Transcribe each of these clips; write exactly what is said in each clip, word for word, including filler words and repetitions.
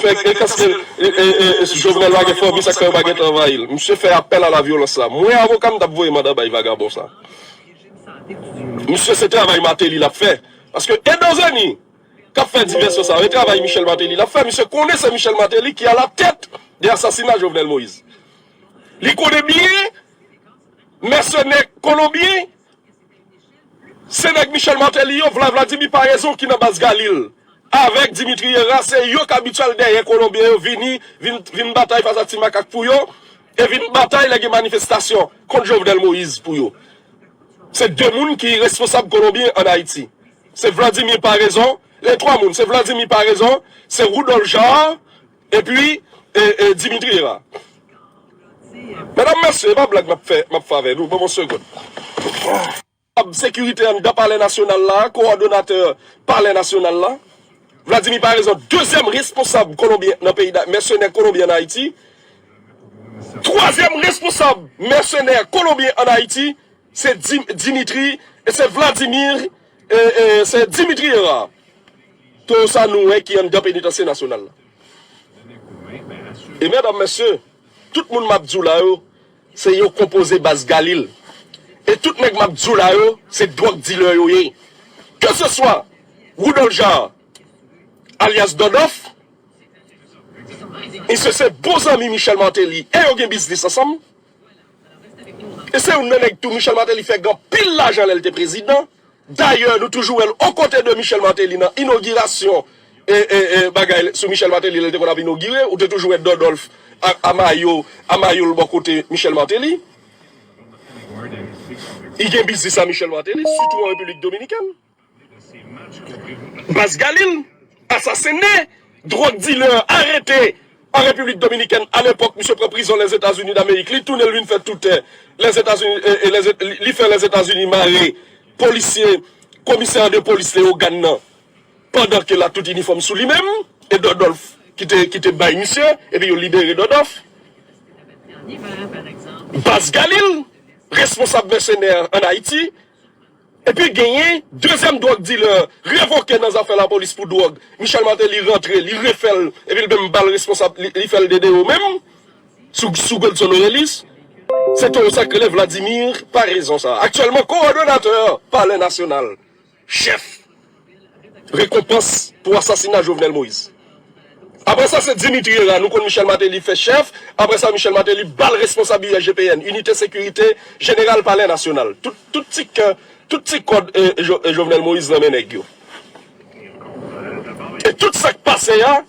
E, e, paske, e, e, e, Jovenel pa gen fanmi, sa k fè yo pa gen travay. Misye fè apèl a la vyolans la. Mwen, avoka m, t ap voye manda bay vagabon sa. Misye, se travay Martelly l ap fè. Paske Edozeni k ap fè divèsyon sa, e travay Michel Martelly l ap fè. Misye konnen se Michel Martelly ki a la tèt de asasina Jovenel Moïse. Li konnen byen mèsenè kolonbyen, se nèg Michel Martelly yo, Vla Vladimir Paraison ki nan baz Galil. Avèk Dimitri Herard, se yo k abityèl dèyè kolonbyen yo vini, vin, vin batay fas a ti makak pou yo, e vin batay lè gen manifestasyon kont Jovenel Moïse pou yo. Se de moun ki responsab kolonbyen ann Ayiti. Se Vladimir Paraison, e twa moun, se Vladimir Paraison, se Rudolphe Jaar, epi, e, e, Dimitri Herard. Medam, mesye, e pa blag m ap fè, m ap fè avè nou. Ban m yon segonn. Sekirite anndan Palè Nasyonal la, kowòdonatè Palè Nasyonal la. Vladimir Paraison, dezyèm responsab kolonbyen nan peyi da, mèsenè kolonbyen ann Ayiti. Twazyèm responsab mèsenè kolonbyen ann Ayiti, se Dim-, Dimitri, e se Vladimir, e, e, se Dimitri Herard. Towo sa nou wè ki anndan penitansye nasyonal la. E medam, mesye, tout moun m ap di w la yo, se yo konpoze baz Galil. E tout nèg m ap di w la yo, se dwòg dilè yo ye. Ke se swa Rudolphe Jaar, alyas Dòdòf, misye se bon zanmi Michel Martelly, e yo gen biznis ansanm. E se youn nan nèg tou Michel Martelly fè gen anpil lajan lè l te prezidan. Dayè, nou toujou wè l okote de Michel Martelly nan inogirasyon, e, e, e, bagay sou Michel Martelly lè l te konn ap inogire, ou te toujou wè Dòdòlf a, a mayo, a mayo l bò kote Michel Martelly. Li gen biznis a Michel Martelly, sitou an Repiblik Dominikèn. Baz Galil, asasinen, dwòg dilè, arete an Repiblik Dominikèn. Alepòk, misye pran prizon Lèzetazini Damerik. Li tounen, l vin fè tout, eh, Lèzetazini, eh, eh, Lèze-, li, li fè Lèzetazini mare polisye, komisè de polis Leyogàn nan, pandan ke l a tout inifòm sou li menm, e Dòdòlf ki te, ki te bay misye, epi yo libere Dòdòf. Baz Galil, responsab mèsenè ann Ayiti, epi genyen dezyèm dwòg dilè revoke nan zafè lapolis pou dwòg. Michel Martelly rantre, li refè l, epi l menm ba l responsab, li, li fè l dedewo menm, sou, sou Godson Orelus. Se towo sa k rele Vladimir Paraison sa. Aktyèlman, kowòdonatè Palè Nasyonal, chèf rekonpans pou asasina Jovenel Moïse. Apre sa, se Dimitri Herard. Nou konn Michel Martelly fè chèf. Apre sa, Michel Martelly ba l responsab I S G P N, Inite Sekirite Jeneral Palè Nasyonal. Tout, tout ti kè, tout ti kòd, eh, Jo-, eh, Jovenel Moïse nan men nèg yo. E tout sa k pase a,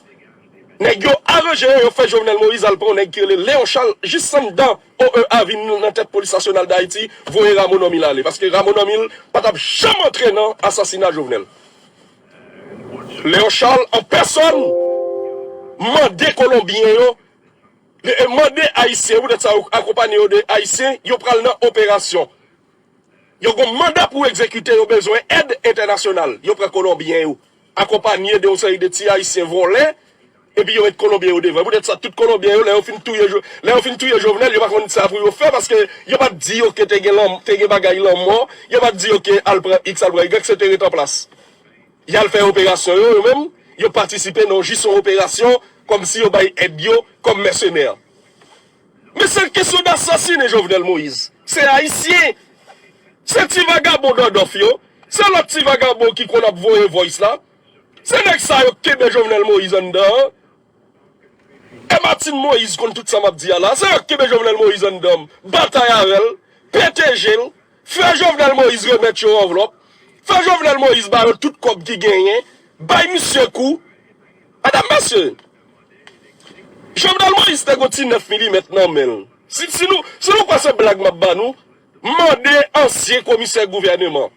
nèg yo aranje yo, yo fè Jovenel Moïse al pran yon nèg ki rele Léon Charles, jis anndan O E A vin nan tèt Polis Nasyonal Dayiti, voye Rameau Normil ale. Paske Rameau Normil pa t ap janm antre nan asasina Jovenel. Léon Charles, an pèsòn, mande Kolonbyen yo, le-, e mande Ayisyen, poutèt sa yo akonpanye yo de Ayisyen, yo pral nan operasyon. Yo gen manda pou egzekite, yo bezwen èd entènasyonal. Yo pran Kolonbyen yo, akonpanye de yon seri de ti Ayisyen vòlè, epi yo met Kolonbyen yo devan. Poutèt sa, tout Kolonbyen yo, lè yo fin touye Jo-, lè yo fin touye Jovenel, yo pa konn sa pou yo fè, paske yo pa t di yo ke te gen lanm-, te gen bagay lanmò, yo pa t di yo ke al pran X, al pran Y, se te ret an plas. Y al fè operasyon yo, yo menm, yo patisipe nan jis yon operasyon, kòmsi yo bay èd yo kòm mèsenè. Men se kesyon dasasinen Jovenel Moïse. Se Ayisyen. Se ti vagabon Dòdòf yo. Se lòt ti vagabon ki konn ap voye voice la. Se nèg sa yo k kenbe Jovenel Moïse anndan an. E Martine Moïse konn tout sa m ap di a la. Se yo k kenbe Jovenel Moïse anndan, batay avè l, pete je l, fè Jovenel Moïse remèt yo anvlòp, fè Jovenel Moïse ba yo tout kòb ki genyen, bay misye kou. Medam, mesye, Jovenel Moïse te gen yon ti nèf milimèt nan men l. Si, si nou, si nou kwè se blag m ap ba nou, mande ansyen komisè gouvèneman.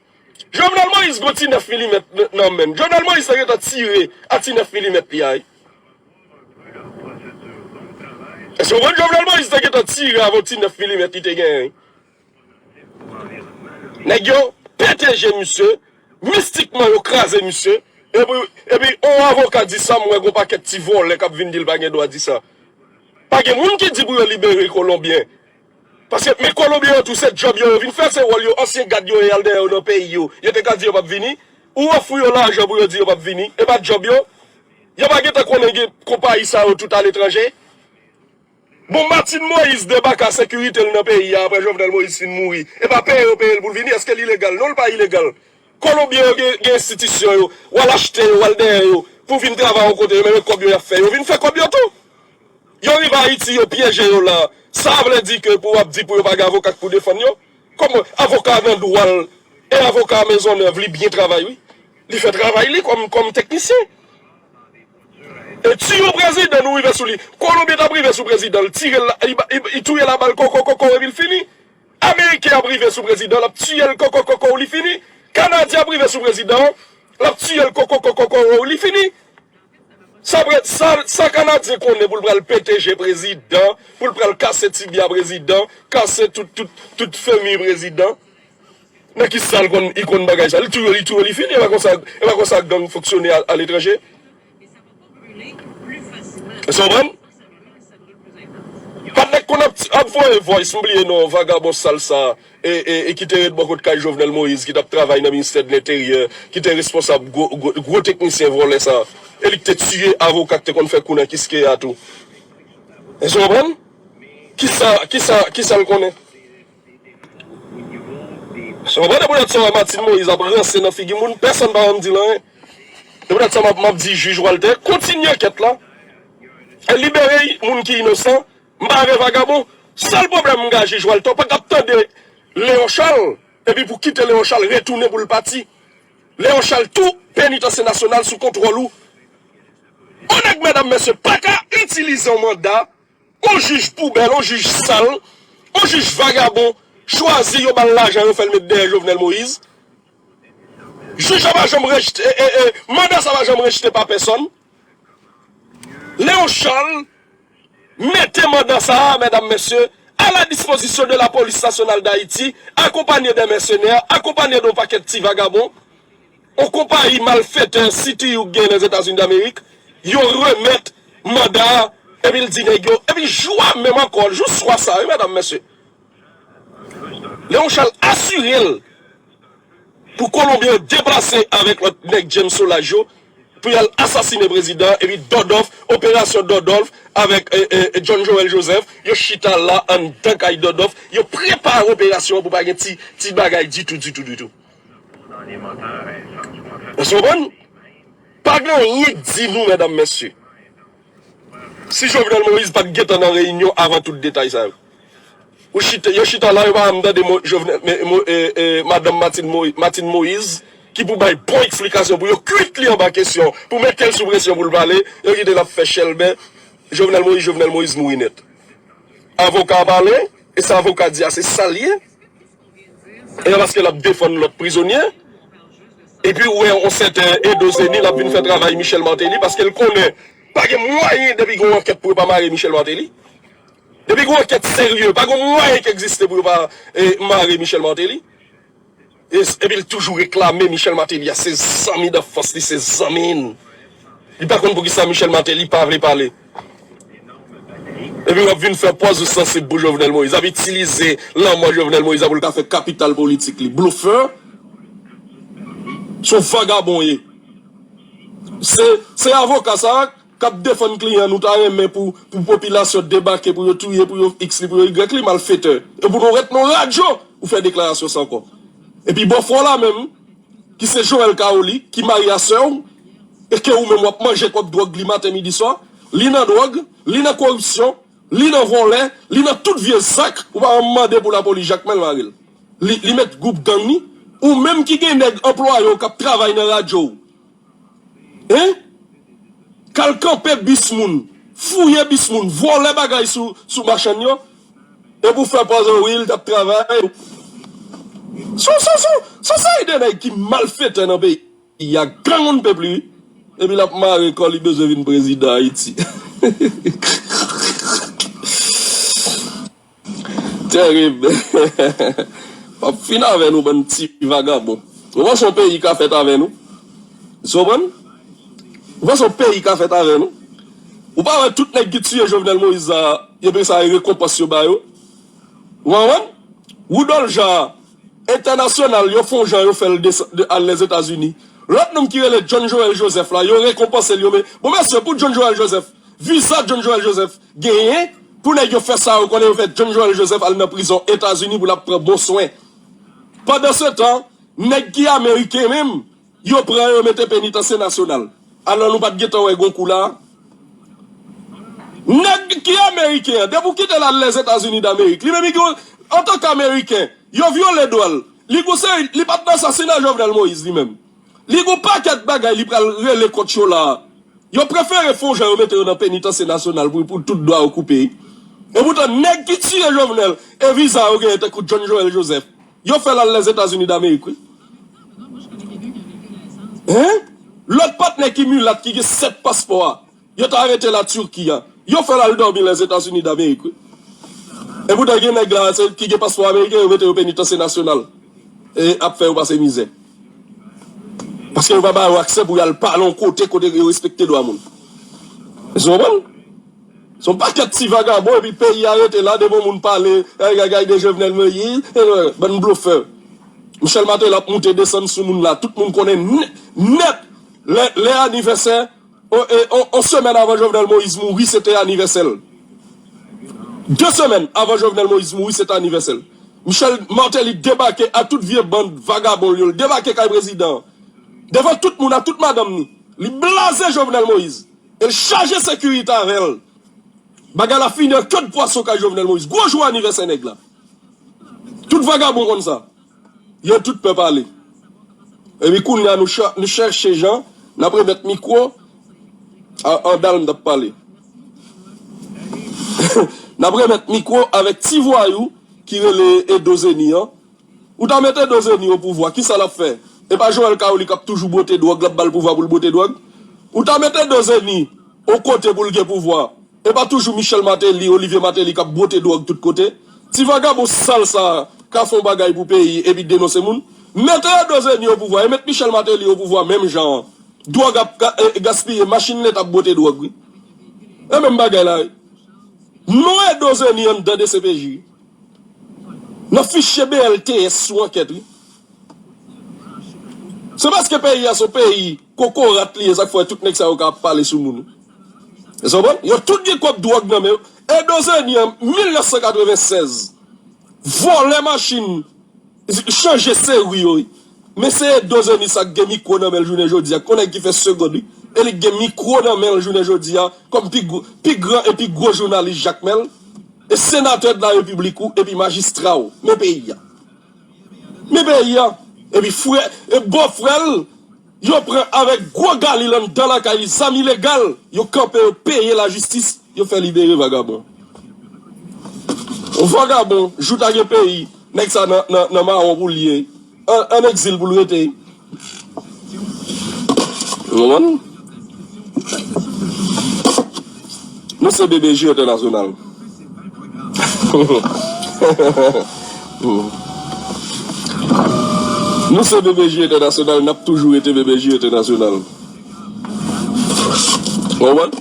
Jovenel Moïse gen yon ti nèf milimèt n-, nan men l. Jovenel Moïse te gentan tire a ti nèf milimèt li a, wi. Èske w konprann? Jovenel Moïse te gentan tire avè yon ti nèf milimèt li te genyen, wi. Nèg yo pete je misye, mistikman yo kraze misye, epi, epi yon avoka di sa, m wè gon pakèt ti vòlè k ap vin di l pa gen dwa di sa. Pa gen moun ki di pou yo libere Kolonbyen. Paske, men Kolonbyen yo tou, se djòb yo, yo vin fè, se wòl yo, ansyen gad yo ye al dèyè yo nan peyi yo. Yo te ka di yo p ap vini, ou ofri yo lajan pou yo di yo p ap vini, e pa djòb yo. Yo pa gentan konnen gen konpayi sa yo tout aletranje? Bon, Martine Moïse debake a sekirite l nan peyi a apre Jovenel Moïse fin mouri. E pa peye yo peye l pou l vini? Èske li legal? Non, l pa ilegal. Kolonbyen yo gen, gen enstitisyon yo. W al achte yo, w al dèyè yo. Pou vin travay yon kote, yo menm e kòb yo y ap fè. Yo vin fè kòb yo tou. Yo rive Ayiti, yo pyeje yo la. Sa vle di ke pou w ap di pou yo pa gen avoka k pou defann yo? Kòm avoka nan dwa l, e avoka Maisonneuve, li byen travay, wi. Li fè travay li kòm, kòm teknisyen. E tiyo prezidan, nou rive sou li. Kolonbyen t ap rive sou prezidan, l tire l, li, li, li touye l a bal koko koko epi l fini. Ameriken ap rive sou prezidan, l ap tiye l koko koko li fini. Kanadyen ap rive sou prezidan, l ap tiye l koko koko koko li fini. Sa, pre- sa, sa Kanadyen konnen pou l pral pete je prezidan, pou l pral kase tibya prezidan, kase tout, tout, tout femi prezidan. Nan ki sa l konn, li konn bagay sa? Li touye, li touye, li fini. E pa konsa, e pa konsa gang fonksyone a, aletranje. Sa w konprann? Pa t nèk konn ap, ap voye voice, m bliye non, vagabon sal sa, e, e, e ki te ret bò kot kay Jovenel Moïse, ki t ap travay nan ministè de lenteryè, ki te responsab gwo, gwo, gwo teknisyen vòlè sa. E li ki te tiye avoka ki te konn fè kou nan Kiskeya tou. Èske w konprann? Kisa, kisa, kisa l konnen? Èske w konprann? E poutèt sa w wè Martine Moïse ap ranse nan figi moun, pèsonn pa janm di l anyen. E poutèt sa m ap, m ap di jij Walter, kontinye ankèt la. E libere moun ki inosan. M pa vle vagabon. Sèl pwoblèm m gen a jij Walter, ou pa t ap tande Léon Charles, epi pou kite Léon Charles retounen pou l pati. Léon Charles tou, penitansye nasyonal sou kontwòl ou. Yon nèg, medam, mesye, pa ka itilize yon manda, yon jij poubèl, yon jij sal, yon jij vagabon, chwazi yo ba l lajan, yo fè l met dèyè Jovenel Moïse. Jij la pa janm rejte, e, e, e, manda sa pa janm rejte pa pèsonn. Léon Charles mete manda sa a, medam, mesye, à la disposition de la police nationale d'Haïti, accompagné des mercenaires, accompagné de yon pakèt ti vagabon, yon konpayi malfetè C T U k gen Lèzetazini Damerik, yo remèt manda a, epi l di nèg yo, epi jou a menm ankò, jou swa sa, wi, medam, mesye. Léon Charles asire l pou Kolonbyen yo deplase avèk lòt nèg James Solages yo pou y al asasinen prezidan, epi Dòdòf, operasyon Dòdòf avèk, e, e, e, John Joël Joseph, yo chita la anndan kay Dòdòf, yo prepare operasyon an pou pa gen ti, ti bagay ditou, ditou, ditou. Èske w konprann? Pa gen anyen k di nou, medam, mesye. Si Jovenel Moïse pa t gentan nan reyinyon avan tout detay sa yo. Ou chita, yo chita la, yo pa janm tande mo, Jovenel, me- mo- e- e- madanm Martine Moïse, Martine Moïse, ki pou bay bon eksplikasyon, pou yo kwit li anba kesyon, pou mete l sou presyon pou l pale, yo kite l ap fè chèlbè, Jovenel Moïse, Jovenel Moïse mouri nèt. Avoka a pale, e sa avoka di a, se sa l ye. E paske l ap defann lòt prizonye. Epi ou wè yon sèten Edo Zeni, l ap vin fè travay Michel Martelly, paske l konnen pa gen mwayen depi gen yon ankèt pou yo pa mare Michel Martelly. Depi gen yon ankèt serye, pa gen mwayen ki egziste pou yo pa, e, mare Michel Martelly. E, epi l toujou reklame Michel Martelly a se zanmi dan fòs li, se zanmi n. Li pa konn poukisa Michel Martelly pa vle pale. Epi w ap vin fè pòz ou sansib pou Jovenel Moïse, ap itilize lanmò Jovenel Moïse a pou l ka fè kapital politik li. Blofè, se yon vagabon w ye. Se, se avoka sa a k ap defann kliyan nou ta renmen pou, pou popilasyon debake, pou yo touye, pou yo iks li, pou yo igrèk li, malfetè. E pou nou ret nan radyo, ou fè deklarasyon sa ankò. Epi bòfè w la menm, ki se Joël Kaoli, ki marye a sè w, e ke ou menm w ap manje kòb dwòg li maten, midi, swa, li nan dwòg, li nan koripsyon, li nan vòlè, li nan tout vye zak, ou pa janm mande pou lapolis Jakmèl mare l. Li, li met gwoup gang li, ou menm ki gen nèg anplwaye w k ap travay nan radyo w. Hein? K al kanpe bis moun, fouye bis moun, vòlè bagay sou, sou machann yo, e pou fè pòz wi, l t ap travay. Se, se, se, se seri de nèg ki malfetè nan peyi a, gang on ne peut plus, wi. Epi l ap mare kò, li bezwen vin prezidan Ayiti. Terib. M ap fin avè nou, bann ti vagabon. Ou panse yon peyi ka fèt avè nou? Èske w konprann? Ou panse yon peyi ka fèt avè nou? Ou pa wè tout nèg ki tiye Jovenel Moïse la, yo pe sa rekonpans yo ba yo? Ou konprann? Rudolph Jean, entènasyonal, yo fè yon jan yo fè l desann, de, al Lèzetazini. Lòt nonm ki rele John Joël Joseph la, yo rekonpanse l, yo men. Bon, mesye, pou John Joël Joseph, viza John Joël Joseph genyen, pou nèg yo fè sa, yo konnen yo fè John Joël Joseph al nan prizon Etazini pou l ap pran bon swen. Pandansetan, nèg ki ameriken menm, yo pran yo mete penitansye nasyonal. Alò nou pa t gentan wè gon kou la. Nèg ki ameriken an, depi w kite l al Lèzetazini Damerik, li menm li gen, antanke ameriken, yo vyole dwa l. Li gon seri, li pa t nan asasina Jovenel Moïse li menm. Li gon pakèt bagay li pral rele kont yo la. Yo prefere fè yon jan yo mete yo nan penitansye nasyonal pou, pou tout dwa yo koupe. Epoutan, nèg ki tiye Jovenel e viza yo genyen tankou John Joël Joseph, yo fè l al Lèzetazini Damerik, wi. Hein? Lòt patnè ki milat ki gen sèt paspò a, yo ta rete la Turki a. Yo fè l al dòmi Lèzetazini Damerik, wi. Epoutan, gen nèg la se ki gen paspò ameriken, yo mete yo penitansye nasyonal. E ap fè yo pase mizè. Paske yo pa ba yo aksè pou y al pale yon kote, kote yo respekte dwa moun. Èske w konprann? Se yon pakèt ti vagabon, epi peyi a rete la, devan moun pale, ay, ay, ay, de Jovenel Moïse, e, bann blofè. Michel Martelly ap moute desann sou moun la, tout moun konnen nè-, nèt, lè, lè anivèsè, on, e, on, on semèn avan Jovenel Moïse mouri, se te anivèsè l. De semèn avan Jovenel Moïse mouri, se te anivèsè l. Michel Martelly debake a tout vye bann vagabon l yo, l debake kay prezidan an. Devan tout moun, a tout madanm ni, li blaze Jovenel Moïse. E l chaje sekirite avè l. Bagay la fini an ke de pwason kay Jovenel Moïse. Gwo jou anivèsè nèg la. Tout vagabon konn sa. Yo tout pè pale. Epi kounye a nou cha-, nou chèche jan n ap remèt mikwo a, a Dal m t ap pale. N ap remèt mikwo avèk ti vwayou ki rele Edo Zeni an. Ou ta mete Edo Zeni o pouvwa, kisa l ap fè? E pa Joël Kaoli k ap toujou bwote dwòg, l ap ba l pouvwa pou l bwote dwòg? Ou ta mete Edo Zeni o kote pou l gen pouvwa? E pa toujou Michel Martelly, Olivier Martelly k ap bwote dwòg tout kote? Ti vagabon sal sa a ka fè yon bagay pou peyi epi denonse moun? Mete Edo Zeni o pouvwa e met Michel Martelly o pouvwa menm jan an. Dwòg ap ga-, e, gaspiye, machin leta ap bwote dwòg, wi. E menm bagay la, wi. Non Edo Zeni anndan D C P J. Nan fichye B L T S sou ankèt, wi. Se paske peyi a se yon peyi kokorat li ye, sa k fè tout nèg sa yo ka ap pale sou moun. Èske w konprann? Yo tout gen kòb dwòg nan men yo. Edo Zeni an mil nèf san katreven sèz, vòlè machin, chanje seri yo, wi. Men se Edo Zeni sa k gen mikwo nan men l jounen jodi a, k on nèg ki fè segond, wi. E li k gen mikwo nan men l jounen jodi a, kòm pi gwo, pi gran e pi gwo jounalis Jakmèl, e senatè de la repiblik ou, epi majistra w. Men peyi a. Men peyi a. Epi frè, e bòfrè l, yo pran avèk gwo gali l anndan lakay li, zam ilegal, yo kanpe, yo peye lajistis, yo fè libere vagabon. Yon vagabon, jou ta gen peyi, nèg sa nan, nan, nan mawon pou l ye. An, an egzil pou l rete. Ou konprann? Nou se B B J entènasyonal. Nou se B B J entènasyonal, n ap toujou rete B B J entènasyonal. Ou konprann?